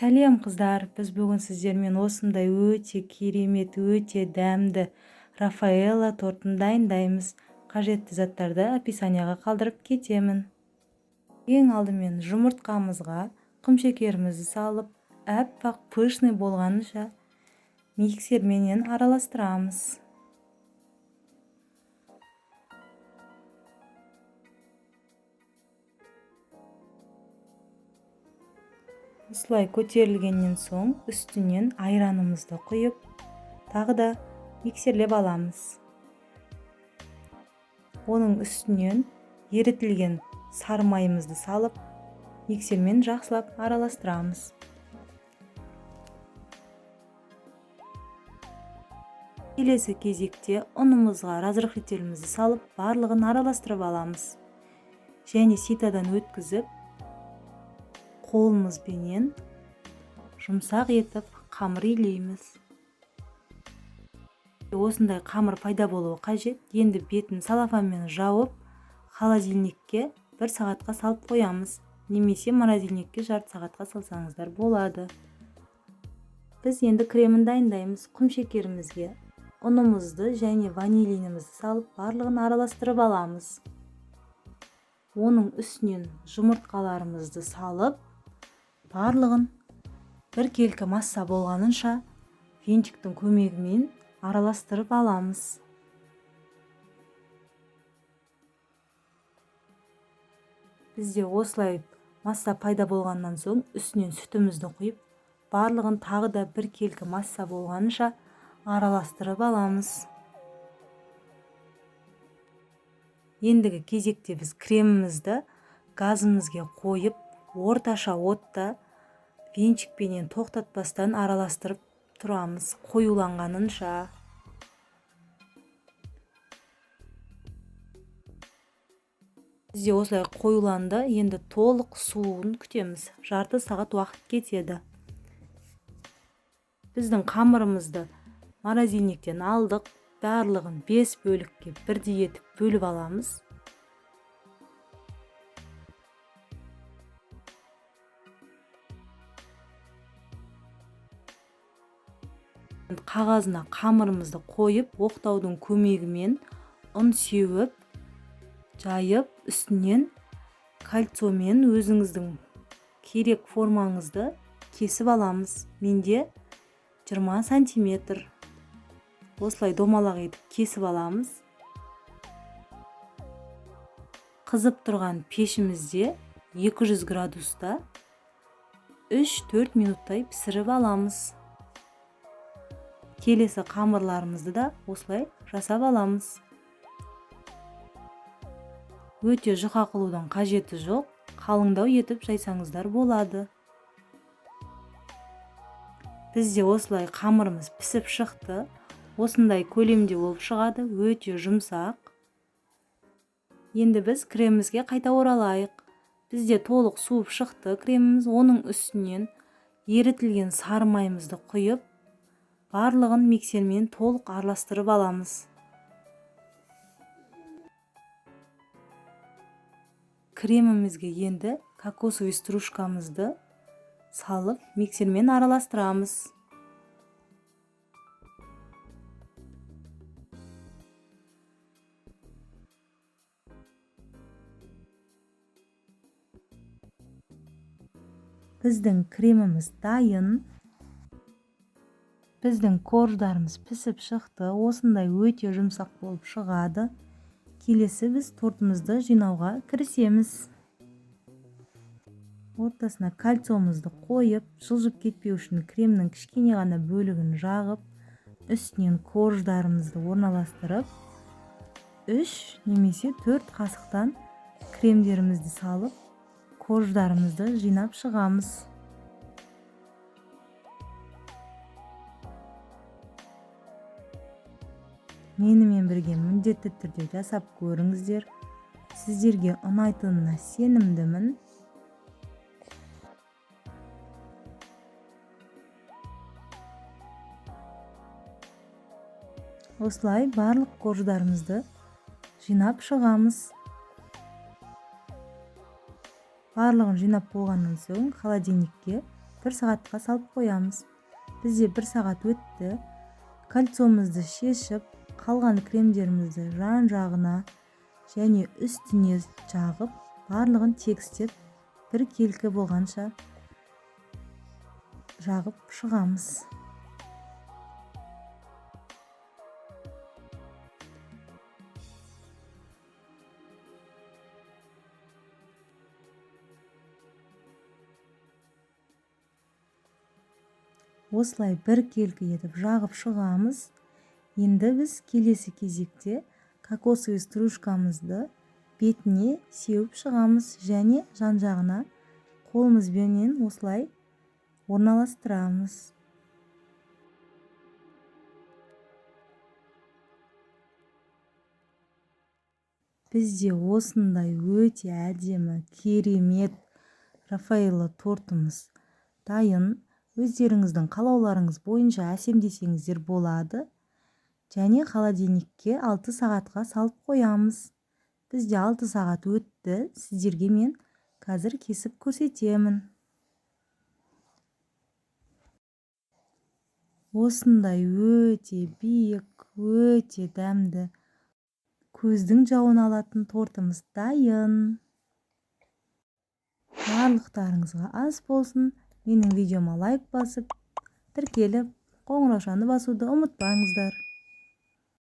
Сәлем, қыздар! Біз бүгін сіздермен осындай өте керемет, өте дәмді Рафаэлло тортын дайындаймыз. Қажетті заттарды описанияға қалдырып кетемін. Ең алдымен жұмыртқамызға құмшекерімізді салып, әппақ пышный болғанынша миксерменен араластырамыз. Осылай көтерілгеннен соң үстінен айранымызды құйып, тағы да миксерлеп аламыз. Оның үстінен ерітілген сары майымызды салып, миксермен жақсылап араластырамыз. Келесі кезекте ұнымызға разрыхлителімізді салып, барлығын араластырып аламыз. Және ситадан өткізіп, қолымызбенен жұмсақ етіп қамыр илейміз. Осындай қамыр пайда болуы қажет. Енді бетін салафанмен жауып, холодильникке 1 сағатқа салып қоямыз. Немесе морозильникке жарты сағатқа салсаңыздар болады. Біз енді кремін дайындаймыз. Құм шекерімізге ұнымызды және ванилинімізді салып, барлығын араластырып аламыз. Оның үстінен жұмыртқаларымызды салып, барлығын біркелкі масса болғанынша венчиктің көмегімен араластырып аламыз. Бізде осылай масса пайда болғаннан соң үстінен сүтімізді құйып, барлығын тағы да біркелкі масса болғанынша араластырып аламыз. Ендігі кезекте біз кремімізді газымызге қойып, орташа отта венчикпенен тоқтатпастан араластырып тұрамыз, қоюланғанынша. Бізде осылай қоюланды, енді толық суын күтеміз. Жарты сағат уақыт кетеді. Біздің қамырымызды морозильниктен алдық, барлығын 5 бөлікке бірдей етіп бөліп аламыз. Қағазына қамырымызды қойып, оқтаудың көмегімен ұн сеуіп, жайып, үстінен кольцомен өзіңіздің керек формаңызды кесіп аламыз. Менде 20 сантиметр. Осылай домалақ етіп кесіп аламыз. Қызып тұрған пешімізде 200 градуста 3-4 минуттай пісіріп аламыз. Келесі қамырларымызды да осылай жасап аламыз. Өте жұқа қылудың қажеті жоқ, қалыңдау етіп жайсаңыздар болады. Бізде осылай қамырымыз пісіп шықты. Осындай көлемде болып шығады, өте жұмсақ. Енді біз кремімізге қайта оралайық. Бізде толық суып шықты креміміз, оның үстінен ерітілген сары майымызды құйып, барлығын миксермен толық араластырып аламыз. Кремімізге енді кокосовый стружкамызды салып, миксермен араластырамыз. Біздің креміміз дайын. Біздің корждарымыз пісіп шықты. Осындай өте жұмсақ болып шығады. Келесі біз тортымызды жинауға кірісеміз. Ортасына кольцомызды қойып, жылжып кетпеу үшін кремнің кішкене ғана бөлігін жағып, үстінен корждарымызды орналастырып, 3 немесе 4 қасықтан кремдерімізді салып, корждарымызды жинап шығамыз. Менімен бірге міндетті түрде жасап көріңіздер. Сіздерге ұнайтынына сенімдімін. Осылай барлық корждарымызды жинап шығамыз. Барлығын жинап болғаннан соң холодильникке 1 сағатқа салып қоямыз. Бізде 1 сағат өтті. Кольцомызды шешіп, қалған кремдерімізді жан-жағына және үстіне жағып, барлығын тегістеп, бір келкі болғанша жағып шығамыз. Осылай бір келкі етіп жағып шығамыз. Енді біз келесі кезекте кокосовый стружкамызды бетіне сеуіп шығамыз және жан-жағына қолымызбенен осылай орналастырамыз. Бізде осындай өте әдемі, керемет Рафаэлло тортымыз дайын. Өздеріңіздің қалауларыңыз бойынша әсемдесеңіздер болады. Және холодильникке 6 сағатқа салып қоямыз. Бізде 6 сағат өтті. Сіздерге мен қазір кесіп көрсетемін. Осындай өте биік, өте дәмді, көздің жауын алатын тортымыз дайын. Барлықтарыңызға ас болсын. Менің видеома лайк басып, тіркеліп, қоңыраушаны басуды ұмытпаңыздар.